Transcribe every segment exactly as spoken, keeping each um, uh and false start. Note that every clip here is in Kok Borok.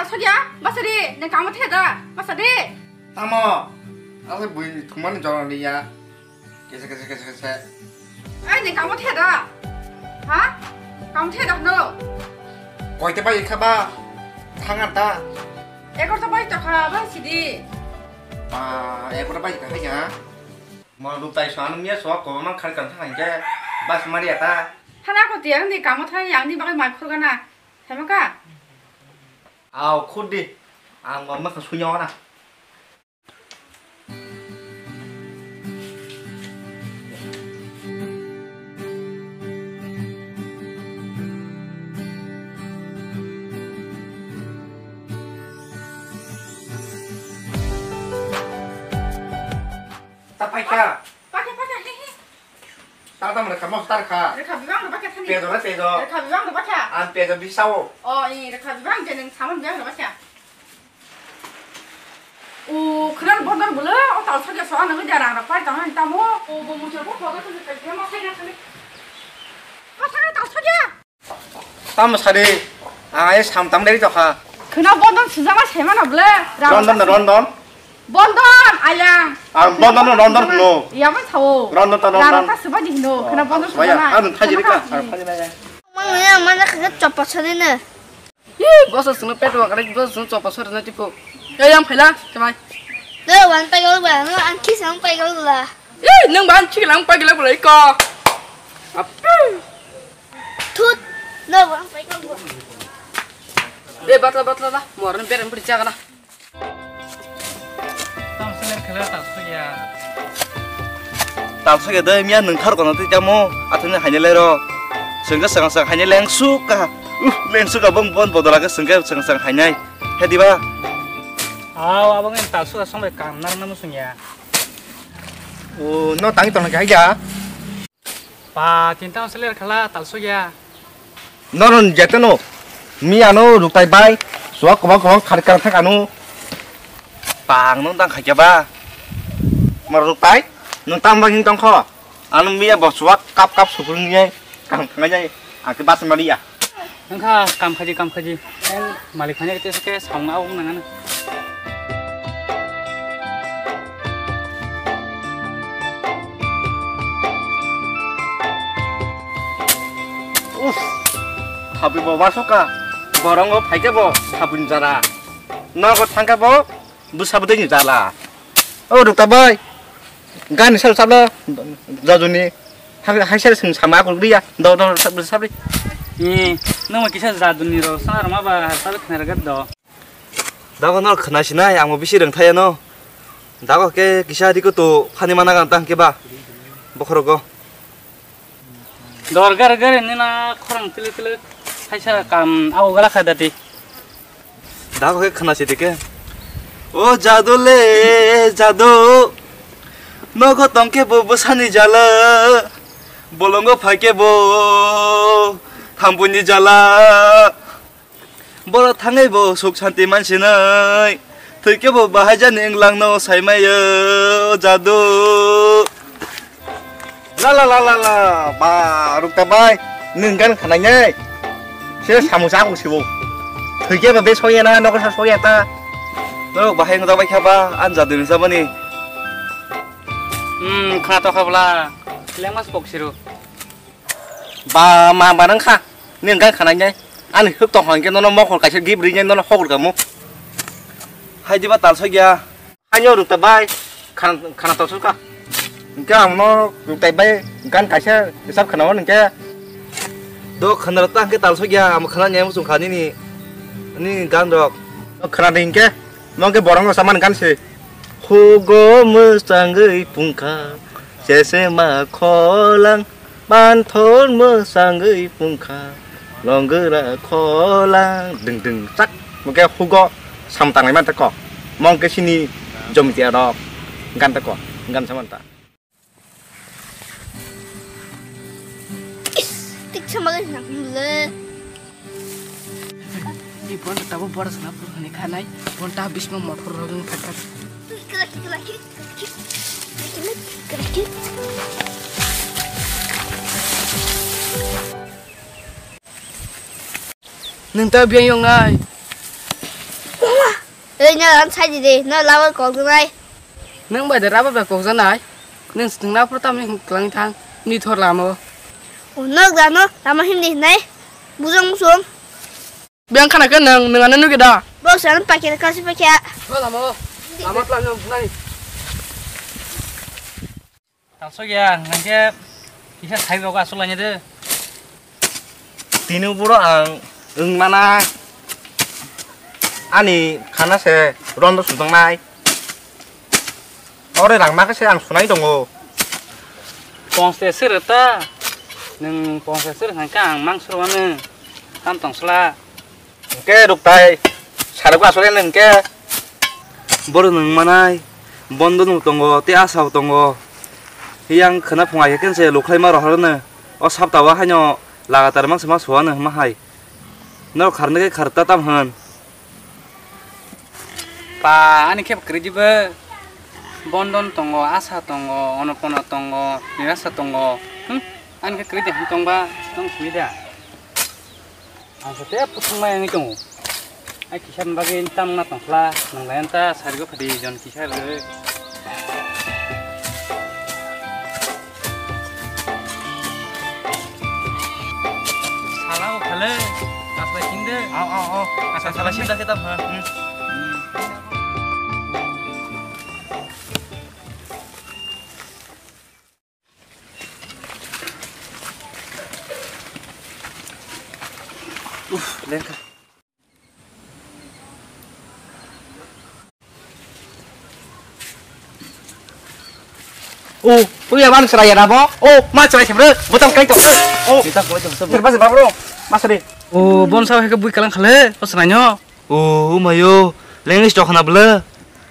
Asokya, basari, nang kamo the da, basari. Tamo, asai bui thumani jorani ya. Kese, kese, kese, kese. Ai, nang kamo the da. Ha? Kamo the da no. Koita bai kha ba? Thangan ta. Ekorta bai ta kha, ba sidi. Ba, ekorta bai kha ya. Mo rutai so anu miya so ko man khar kan thang ke. Bas mari ata. Thana ko tiang ni kamo thang yang ni bagai mai khurgana. Thema ka? Aw, khudi. Ang ma ma sunya ora. Tapai ka. Pakai, pakai, he, he. Tata mana kamu star ka. Rekha bibang rebakya thani. Pedo na pedo. Rekha bibang rebakya. An pedo bisao. Oh, ini rekha bibang jeneng saman bibang rebakya. O khwran bondon bole, o tal sakya so ano dia rang rapai tang tamo. O bo muchor bo khoga thani kai ma sai na thani. Ma sai tal sakya. Tamo sari, ang ai sam tam deri tokha. Khwna bondon sujama semano ble. Rondon na rondon. Bondon, ayang. Ang bondon na rondon hino. Iya man sao. Rondon ta rondon. Rara ta suba di hino. Khwna bondon sujama. Ang thaji rika. Mang ya mana khwna chopa sari ne. Ih, bosa sunu pet wa kare bosa sunu chopa sari na tipo. Ya yang phaila, chamai. Le wan pai gol ba, no ang kis ang pai gol la. Ih, nang ban chik lang pai gol la ko. Apu. Thut, no, ang pai kang bo. De batla batla la, mor ni berem bri jaga na. Tam seler khala tal sugya. Tal sugya de miya nung thar kono tei jamo, athani haine lero. Sengke seng seng haine leng suka. Uh, leng suka bong bon bodola ke sengke seng seng haine. He diba? Aw, abang en tal suka song bai kam nang namu sungya. O, no tangi tong kha ya. Pa, tinta seler khala tal sugya. Noron jeteno. Mi ano rutai bai. Suak kobang kobang khar khar thak ano. Pa, ang nung tang khaikya ba. Mar rutai. Nung tam bang tong kho. Ano mi abo suak kap kap sukrung ye. Kang kang ye. Ang ke bas mari ya. Wngkha kam khaji, kam khaji. Malik phanya kete sake samung aung nangani. Uf, thapi bo wasoka. Borongo phaike bo thapi jara. Nogo thangke bo. Bwsa bwtwi ni jala. O rukta bai. Gani sal sabla jajuni. Hai sal sing sama aku ria. Do do sab sabri. Ni nang kisa jaduni ro sa rama ba sab khnar gat do. Dago nor khna sinai ang bisi reng thaya no. Dago ke kisa riko to phani mana gan tang ke ba. Bokhoro go. Dor gar gar ni na khorang tili tili kaisa kam au gala kha dati. Dago khe khna si dike. O jadu le jadu. Nogo tong khe bo bwsani jala. Bolongo phai khe bo thampuni jala. Borok thangwi bo suk santi mansinai. Thwikhe bo bahai jani wnglang no saimai o jadu. La la la la la. Ba rukta bai. Nwng gan khanai nai. Se samusa aku sibo. Thwikhe ba be soya na nogo sa soya ta. Norok bahai wngjabai kha ba an jadu ni jabani. Hmm, khna to kha bla. Lengmas pok siru. Ba ma ba nang kha. Nwng gan khanai nai. Ani huk tong hang khe nono mokol kaisa gift ri nai nono hokor kamo. Hai diba tal soi gya. Hai nyo rukta bai. Khana khana to suka. Hingke ang no ruktai bai gan kaisa hisab khana hon hingke. Do khana rok ta hingke tal soi gya ang khana nyai muchung kha nini. Nini gan rok. Khana de hingke. Nong ke borong no saman gan se. Hugo mwsangwi pungkha, chesema kholang, manthor mwsangwi pungkha, longra kholang, ding ding chak, mokhe hugo samtanglai man tako, mong ke sini jomitia rok, gan tako, gan samanta. Is, tiksa magai nang le. Ni bon ta bo bor sana pur hani khanai. Bon ta bisma motor rogeng phatar. Kila, kila, kila, kila. Nwng ta biyang yong nai. Nang sai di de, no lawa kok nai. Nang bai de raba bai kok janai. Nang sing na pura tam ni klang thang ni thor lamo. O nok da no, lama him di nai. Bujong musung. Biang khana ke nang, nang ano nugi da. Bok san pakai kasi pakai. Lama, lama tlang nang nai. Talsok ya, nangke kisa sai rogo aswk lainai de. Tini buro ang wng mana ani khana se rondo sujaknai. Ore rang ma khe se ang sunai tongo. Pongse sir ta, nang pongse sir hangke ang mang surwano tam tong sla. Hwnkhe ruktai, sarikgo aswk le hwnkhe. Borok nwng manai, bondo nwng tongo, tei asao tongo. Yang khwna phunga khe kense lukhlaima rohorno. O saptao haino lagatar mangsa ma suano hwnma hai. Norok kharnai khe kharta tam hwn. Pa, ani khe kwrwi dibo. Bondon tongo, asa tongo, onopono tongo, nirasa tongo. Hmm? Ani khe kwrwi de hwn tongba, tong simi da. Ang sa tei puthung mai wngwi tongo. Ai kisa ni bagwi tam wngna tong khla, nang lai ta sari go phadi jon kisa rw. Sala o khale, kasai kinde. Au, au, au. Kasai sala sinda kita pha. Hmm. Uf, lengkha. O, puya ban chwrai ya nabo. O, ma chwrai se bro. Botang kai to. O, kita koi to. Serba serba bro. Masri. O, bon sa hai ka bui kalang khale, pas ranyo. O, umayo, lengis to khana bwle.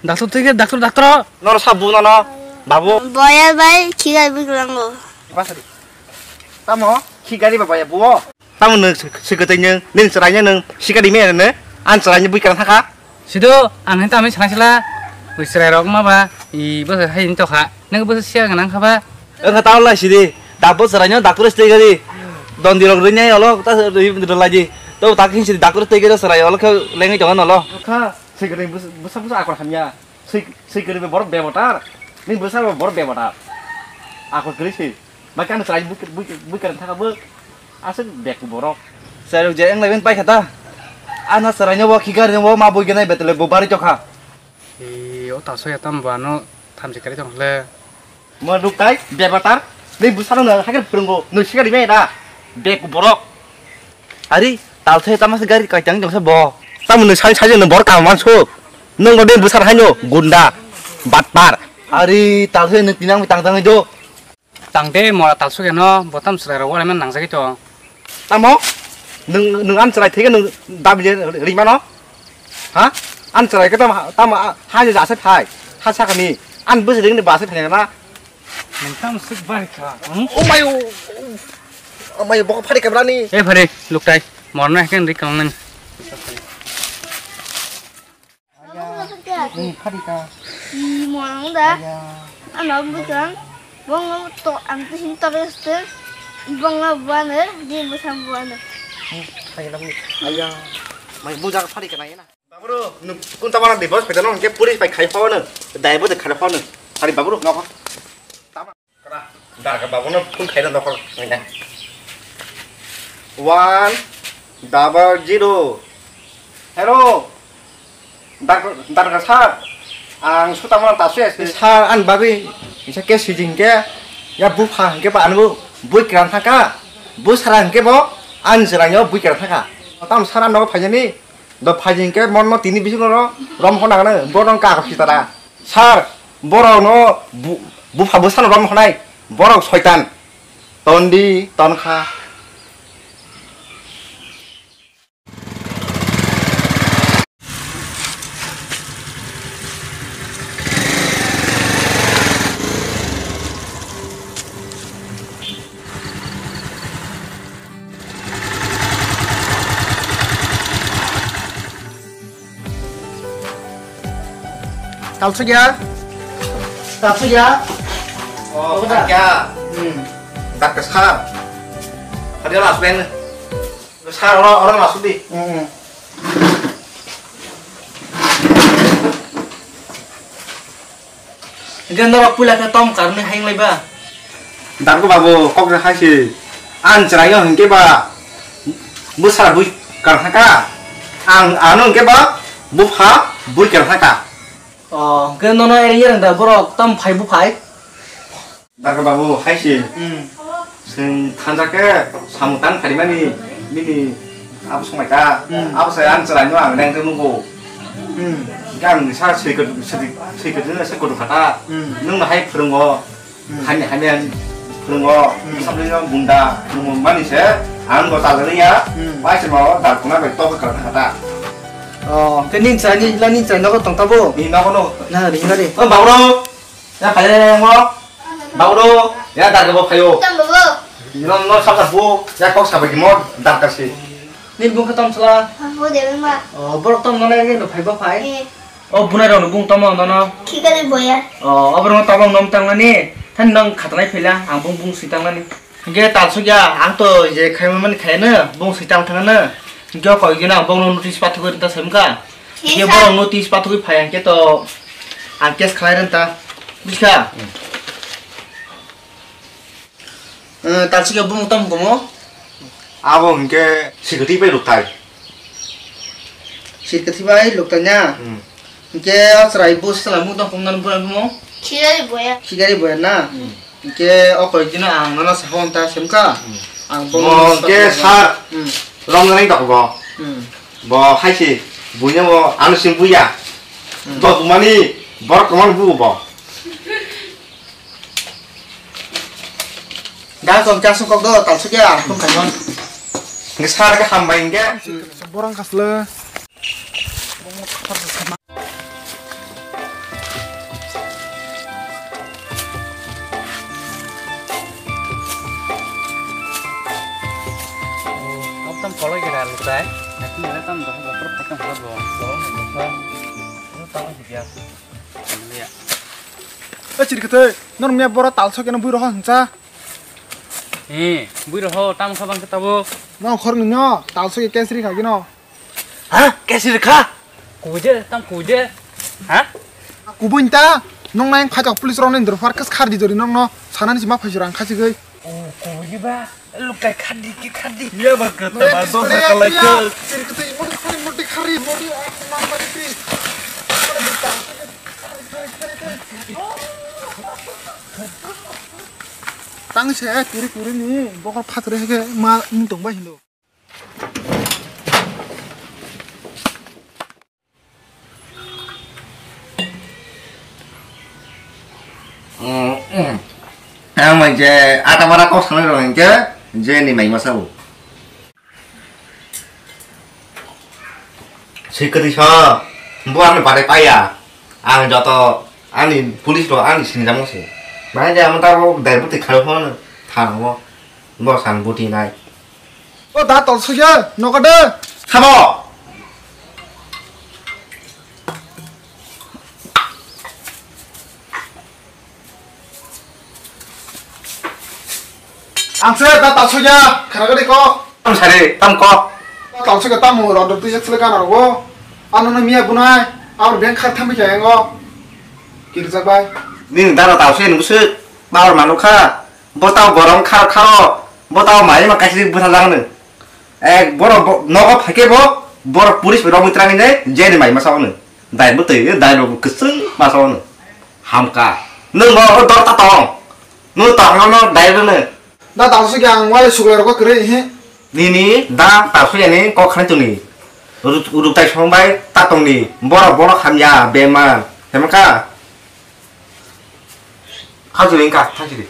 Doctor tei ke, doctor, doctor. Noro sa bu nono, babu. Boya bai, khiga bi glango. Basari. Tamo, khigari ba baya buo. Tamo nung sik-, sikatwi nung, nung chwrai nung, sikadi me ne, an chwrai ni bui kan thaka. Sido, ang hin tamo chwrai sila. Bui chwrai rok ma ba, i bo hai ni tokha. Nang bo sia ganang kha ba. Wngkha tamo lai sidi. Dabo chwraino doctor stay gari. Don dirok rwnyai olo ta rwlaidi. To tak hin sidi doctor stay gari chwrai olo khe lengwi tongo nolo. Kha sikri bwsa bwsa akor hamya. Sik sikri be borok bebotar. Ni bwsa be borok bebotar. Akor kri si. Ba kan chwrai bui bui bui kan thaka bo. Aswk bek borok. Chwrai je englai ben pai khata. Ana chwraino bo khikar bo ma bui ganai betele bo bari tokha. Ee, o taso ya tam bo ano thamchi kari tong le. Mo duktai, bebatar, ni bwsano no hakhe phwrwngo, no sikari me da, bek borok. Ari, talse tama se gari kai tang tong se bo. Tamo no sai sai no bor kam man so. Nung no den bwsar haino gunda, batpar. Ari, talse no tinang tang tang do. Tang de mora talsuk eno, botam chwrai rok wara men nangjagwi tong. Tamo? Nung, nung an chwrai thege nung dabi je ri mano? Ha? An chwrai ke tamo, tamo ha je jase phai. Ha sakani. An bwswk ringni base phai na. Nung tam suk bai kha. Hmm? O mayo. O mayo bok phari kabrani. E phari luktai. Morna heken ri kang nani. Hmm, phari ka. Ih, monang da. Aya. Ano bukang. Bong to ang to hin to beste. Bong na buane, di busam buane. Hmm, phari ka. Aya. Mai bujak phari ka na. Baburu, nu kun ta mana divorce peta no ke puri pai khai phawa na. Dai bo de khai phawa na. Hari baburu no. Darkar babu no phone khaina dokol. One double zero. Hello. Darkar, darkar sir. Ang sutamana tasu ya sir. Sir, an bagwi isa ke sijing ke ya bupha hingke ba anu bui kran thaka. Bu sara hingke bo an jera yo bui kran thaka. Tam sir an no phaijani. Do phaijing ke mon no tini bisingo ro rom hona gana borok ka ko sitara. Sir, borok no bu-, bupha bwsano rom honai. Borok soitan. Tondi, tonkha. Talsukya? Talsukya? Oh, Udah. Talsukya. Hmm. Dak ke sar. Tadi orang langsung ini. Sar orang, orang langsung di. Hmm. Hingke norok puila khe tom karni hayung lai ba? Darko babu, kok re hai se. Ang chwraino hingke ba bwsara bui karhaka. Ang ano hingke ba bupha bui karhaka. O, hingke nono eri yereng da borok tam phai buphai? Darko babu, hai se. Hmm. Chwng thansa khe samung tang phaimani bini abo songmai ta. Hmm. Abo se ang chwraino ang leng khe nugo. Hmm. Hingke ang sa swi kwt-, swi, swi kwt-, swi kwtwkha ta. Hmm. Nwng no hai phwrwngo. Hmm. Hani, hani ang phwrwngo. Hmm. Sabrino gunda phwrwngo mani se ang bo talani ya. Hmm. Bai se mo dal khuna bai tok kha kha ta. Oh, ke ning chani, la ning chani nogo tong tabo? Ni nogo no. Na, ring gari. Oh, babu. Ya, kaya ya, mo. Babu, ya, dar ke bo kayo. Tam, babu. Ni no, no, sabda bo, ya, kok sabda mo, dar kasi. Ni bung khe tom sala? Babu, de ma. Oh, borok tom nana ke no phai ba phai. Eh. Oh, bunai rok no bung tom no no. Khikari boya. Oh, oborok no tabang nom tang nani. Than nang khatanai phela, ang bung bung si tang nani. Hingke talsukya, ang to je khaimani khaino, bung swi tang thangno. Hingke o koi gina bongno notice pathugwi ta semka. Hingke borok notice pathugwi phai hingke to ang case khlai renta. Buskha? Eh, talsukya bung tam komo? Abo hingke security bai rukthai. Security bai rukthai na? Hmm. Hingke o chwrai bo sala mung tong kong nang bura bumung? Khigari boya. Khigari boya na? Hmm. Hingke o koi dino ang nono saha ta semka. Hmm. Ang bo mo hingke sar. Hmm. Romnani tok bo. Hmm. Bo hai se buino bo ano sim buya. Hmm. Bo bumani borok koman bu bo. Da kong kya sung kok do talsukya ang kum kainon. Hingke sar ke hambai hingke. Borang kasle. Tam kolai kira lukai. Nanti nila tam dah dah terus pegang hal bo. Kolai nila tam. Lu tahu sih dia. Lihat. Eh, chiri kete, nor mia bora talsok eno bui roho hingsa. Eh, bui roho tam khabang khe tabo. Nong khor nino talsok ke kesri kha gino. Ha? Kesri kha? Kuje, tam kuje. Ha? Kubun ta, nong nang khatok police rong nang dorphar kes khar di dori nong no. Sanani sima phai jora ang khasi goi. Oh, kuje ba. Lukai khadi ki khadi. Iya ba kata ba dosa kalai ke. Murti khari, murti khari, murti khari, murti khari. Tang se kuri kuri ni bokol phatri hege ma ni tong bai hindo. Ang mai je ata bara kok sanai rong hingke je ni mai masa bo. Sikri so, bo ang bare paya. Ang joto ani police rok ani sinijamo se. Mai je amo ta bo dai buti khalo phone thango. Bo san buti nai. O da tol sugya, nogo de. Sabo. Ang se da tol sugya, khara gari ko. Tam sari, tam ko. Da tol sugya tam rod tu yak sile kana rogo. Ano na miya bunai, abor bank khat thambi kya engo. Kirja bai. Ning da tol sugya nungsu, bawar manukha. Bo tao gorong kharo kharo, bo tao mai ma kaisa bwtha jagano. Ek borok bo nogo phaikhe bo, borok police bai romwi twrangwi nai, jeni mai masa ono. Dai bwtwi, dai rok kwchwng masa ono. Hamka. Nwng bo o dor ta tong. Nwng tong no dai rwno. Da tao sugya ang wale suglai rok kwrwi he. Nini da tao sugya ni kok khan tuni. Ruk tai song bai ta tong ni. Borok borok hamya bemar. Hamka. Khajur wngkha, thangsi di.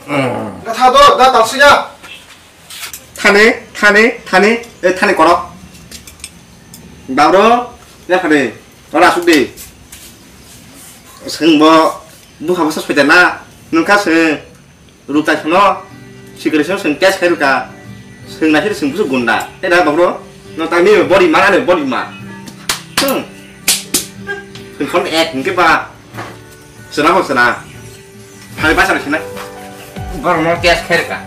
Hmm. Gatha do, da talsiya. Thane, thane, thane, e thane korok. Bauro, ya khade, ora asuk di. Sengbo, bukha basa soita na, nungkha se. Rutai phano sikri song song test khai ruka. Song nai song busu gunda. Te da babro. No tang ni body ma ne body ma. Hmm. Song phone ek hingke ba. Sona ho sona. Thani ba sona sona. Borok no test khai ruka.